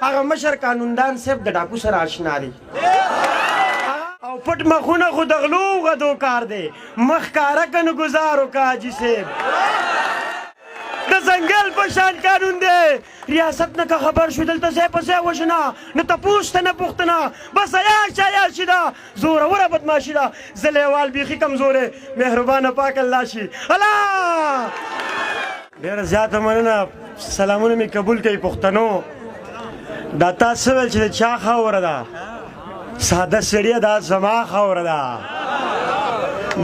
هغه مشر قانوندان صاحب د ډاکو سره آشنا دی. او پټ مخونه خو د غلو غدو کار دی، مخ ښکاره که نو ګزار وکړه حاجي صاحب. د ځنګل په شان قانون دی، ریاست نه که خبر شو دلته ځای په ځای وژنه، نه تپوس ته نه پوښتنه، بس عیاش عیاشي ده، زوروره بدماشي ده. زه لیوال بیخي کمزوری، مهربانه پاک الله شي. الله ډېره زیاته مننه، سلامونه مې قبول کړئ پښتنو. دا تاسو ویل چې د چا خاوره ده؟ ساده سړیه دا زما خاوره ده.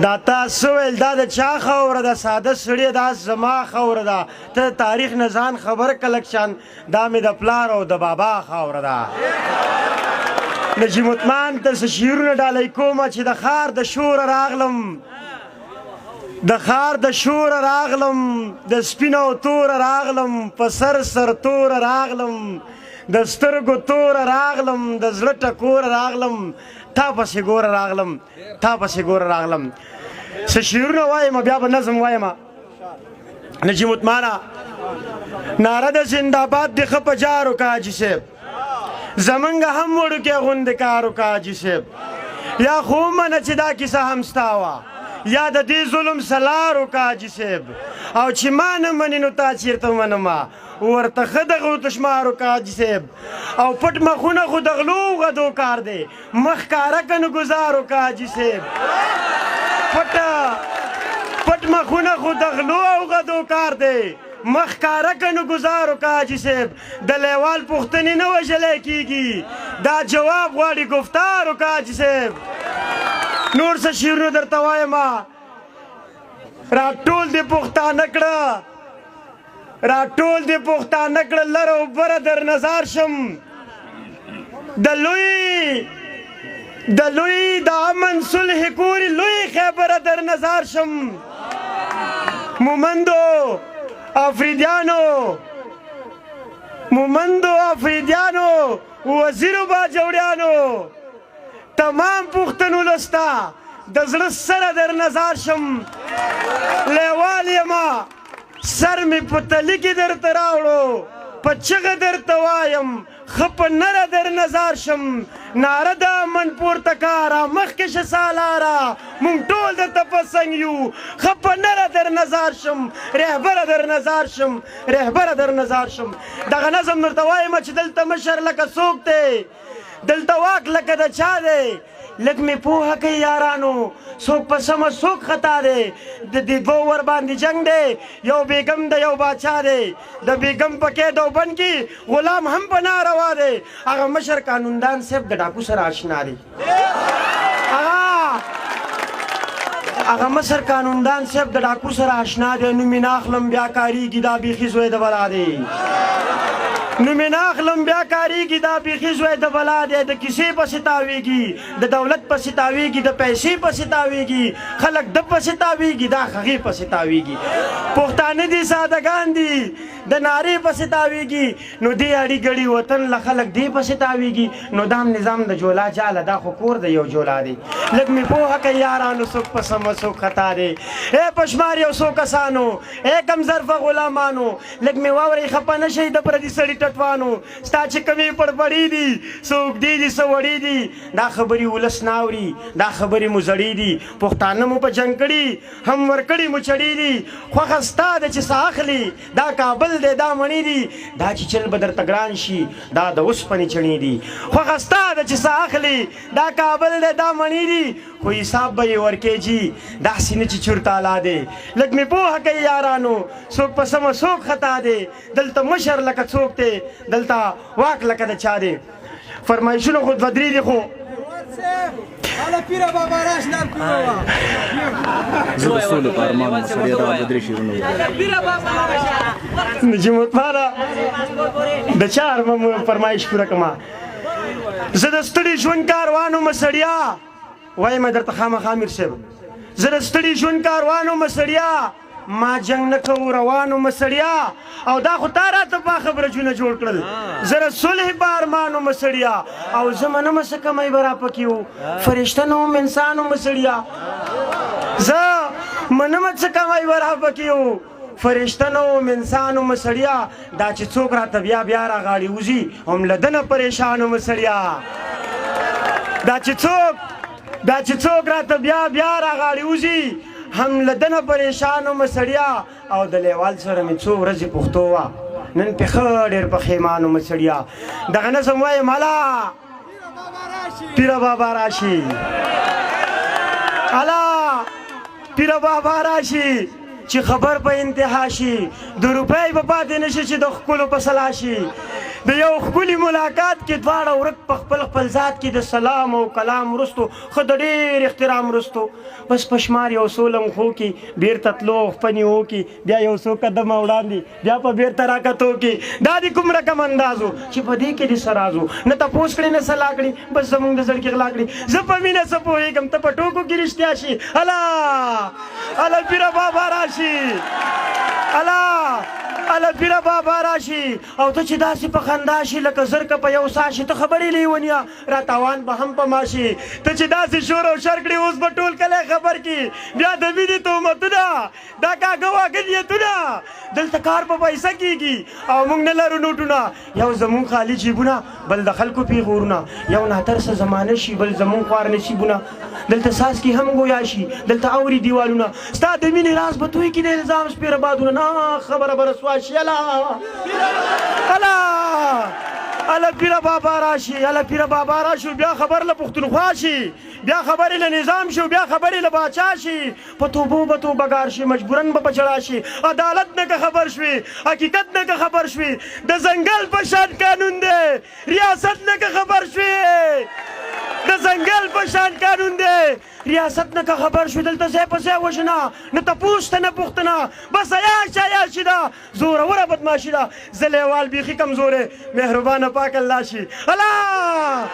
دا تاسو ویل دا د چا خاوره ده؟ ساده سړیه دا زما خاوره ده. ته تاریخ نه ځان خبر کلک شان، دا مې د پلار او د بابا خاوره ده. نجیم عثمان ته څه شعرونه ډالۍ کومه چې د ښار د شوره راغلم، د ښار د شوره راغلم، د سپین او توره راغلم، په سر سر توره راغلم، د سترګو توره راغلم، د زړه ټکوره راغلم، تا پسې ګوره راغلم، تا پسې ګوره راغلم. څه شعرونه وایم بیا به نظم وایم. نجیم عثمانه ناره د زنده‌باد د ښه په جار وکړه حاجي صاحب، زمونږ هم وړوکی غوندې کار وکړه حاجي صاحب. یا خو ومنه چې دا کیسه هم ستا وه، یا د دې ظلم سلار وکړه حاجي صاحب. او چې ما نه منې نو تا چېرته منمه، ورته ښه د غلو تشمار وکړه حاجي صاحب. او پټ مخونه خو د غلو غدو کار دی، مخ ښکاره که نو ګزار وکړه حاجي صاحب. پټ پټ مخونه خو د غلو او غدو کار دی، مخ ښکاره که نو ګزار وکړه حاجي صاحب. د لیوال پوښتنې نه وژلی کېږي، دا جواب غواړي ګفتار وکړه حاجي صاحب. نور څه شعرونه درته وایم. راټول دې پښتانه کړه، راټول دې پښتانه کړه، لره او بره در نظار شم. د لوی د لوی د امن صلح کوري لوی خیبره در نظار شم. مومندو افریدیانو، مومندو افریدیانو، وزیرو باجوړیانو، تمام پښتنو لستا د زړه سره در نظار شم. لیوال یمه سر مې په تلي کې درته راوړو، په چغه درته وایم ښه په نره در نظار شم. ناره د امن پورته کا، را مخکې شه سالاره، مونږ ټول درته په څنګ یو، ښه په نره در نظار شم، رهبره در نظار شم، رهبره در نظار شم. دغه نظم درته وایم چې دلته مشر لکه څوک دی، دلته واک لکه د چا دی. لږ مې پوهه کوي یارانو، څوک په سمه څوک خطا دی. د دې دوو ور باندې جنګ دی، یو بیګم دی یو باچا دی. د بیګم په قید او بند کې غلام هم په ناروا دی. هغه مشر قانوندان صاحب د ډاکو سره آشنا دی. هغه مشر قانوندان صاحب د ډاکو سره آشنا دی. نوم یې نه اخلم بیا کارېږي، دا بیخي زوی د بلا دی. نوم یې نه اخلم بیا کارېږي، دا بیخي زوی د بلا دی. د کیسې پسې تاوېږي، د دولت پسې تاوېږي، د پیسې پسې تاوېږي، خلک د پسې تاوېږي، دا هغې پسې تاوېږي. پښتانه دي سادهګان دي، د نارې پسې تاوېږي، نو دې اړي ګړي وطن له خلک دې پسې تاوېږي. نو دام نظام د جولا جاله، دا خو کور د یو جولا دی. لږ مې پوهه کوي یارانو، څوک په سمه څوک خطا دی. ای په شمار یو څو کسانو، ای کم ظرفه غلامانو، لږ مې واورئ خفه نه شئ د پردي سړي ټټوانو. ستا چې کومې پړپړې دي، څه اوږدې دي څه وړې دي، دا خبرې ولس نه اوري، دا خبرې مو زړې دي. پښتانه مو په جنګ کړي هم ورکړي مو چړې دي. خوښه ستا ده چې څه اخلي، دا کابل دی دا مڼې دي، دا چې چل به درته ګران شي دا د اوسپنې چڼې دي. خوښه ستا ده چې څه اخلي، دا کابل دی دا مڼې دي، خو حساب به یې ورکې جي داسې نه چې چور تالا دی. لږ مې پوهه کوي یارانو، څوک په سمه څوک خطا دی. دلته مشر لکه څوک دی، دلته واک لکه د چا دی. فرمایشونه خو دوه درې دي خو زه د سولې په ارمان یم سړیه دا دوه درې شعرونه ووایه. نجیم اتمانه د چا ارمان فرمایش پوره کړم. زه د ستړي ژوند کاروان وم سړیا، وایم درته خامخا امیر صاحب. زه د ستړي ژوند کاروان وم سړیا، ما جنگ نه کوو روان وم سړیا. او دا خو تا راته پاخه برجونه جوړ کړل. زه د صلح په ارمان وم سړیا، او زه منم څه کمی به راپکې وو، فرشته نه وم انسان وم سړیا. زه منم څه کمی به راپکې وو، فرشته نه وم انسان وم سړیه، دا چې څوک راته بیا بیا راغاړي وځي هم له ده نه پریشان وم سړیه. دا چې څوک دا چې څوک راته بیا بیا راغاړي وځي هم له ده نه پریشان وم سړیه. او د لیوال سره مې څو ورځې پښتو وه، نن پې ښه ډېر پښیمان وم سړیه. دغه نظم وایم، هله پیره بابا راشي، هله پیره بابا راشي چې خبر په انتها شي، د روپۍ به پاتې نه شي چې د ښکلو په سلا شي. د یو ښکلي ملاقات کې دواړه ورک په خپل خپل ذات کې، د سلام او کلام وروستو ښه د ډېر احترام وروستو، بس په شمار یو څو لمحو کې بیرته تلو او خپه نیو کې، بیا یو څو قدمه وړاندې بیا په بیرته راکتو کې، دا دې کوم رقم انداز و چې په دې کې دې څه راز و؟ نه تپوس کړې نه سلا کړې، بس زمونږ د زړګي غلا کړې. زه په مینه څه پوهېږم، ته په ټوکو کې رښتیا شي. هله هله پیره بابا راشي، هله هله پیره بابا راشي، او ته چې داسې په خندا شي لکه زرکه په یو سا شي، ته خبرې لیونیه را تاوان به هم په ما شي. ته چې داسې شور او شر کړې اوس به ټول کلی خبر کړي، بیا د مینې تهمتونه دا کاږه واږه نیتونه. دلته کار په پیسه کیږي او موږ نه لرو نوټونه، یو زموږ خالي جیبونه بل د خلکو پیغورونه، یو ناترسه زمانه شي بل زموږ خوار نصیبونه. دلته څاڅکي هم ګویا شي دلته اوري دیوالونه، ستا د مینې راز به توی کړي د الزام سپېره بادونه. نه خبره به رسوا شي. الا الا الا پیره بابا راشي، الا پیره بابا راشي، بیا خبر له پښتونخوا شي، بیا خبرې له نظام شي، بیا خبرې له باچا شي، په توبو به توبهګار شي، مجبوراً به په ژړا شي. عدالت نه که خبر شوي، حقیقت نه که خبر شوي، د ځنګل په شان قانون دی، ریاست نه که خبر شوي، د ځنګل په شان قانون دی، ریاست نه که خبر شوي. دلته ځای په ځای وژنه، نه تپوس ته نه پوښتنه، بس عیاش عیاشي ده، زوروره بدماشي ده. زه لیوال بیخي کمزوری، مهربانه پاک الله شي. الله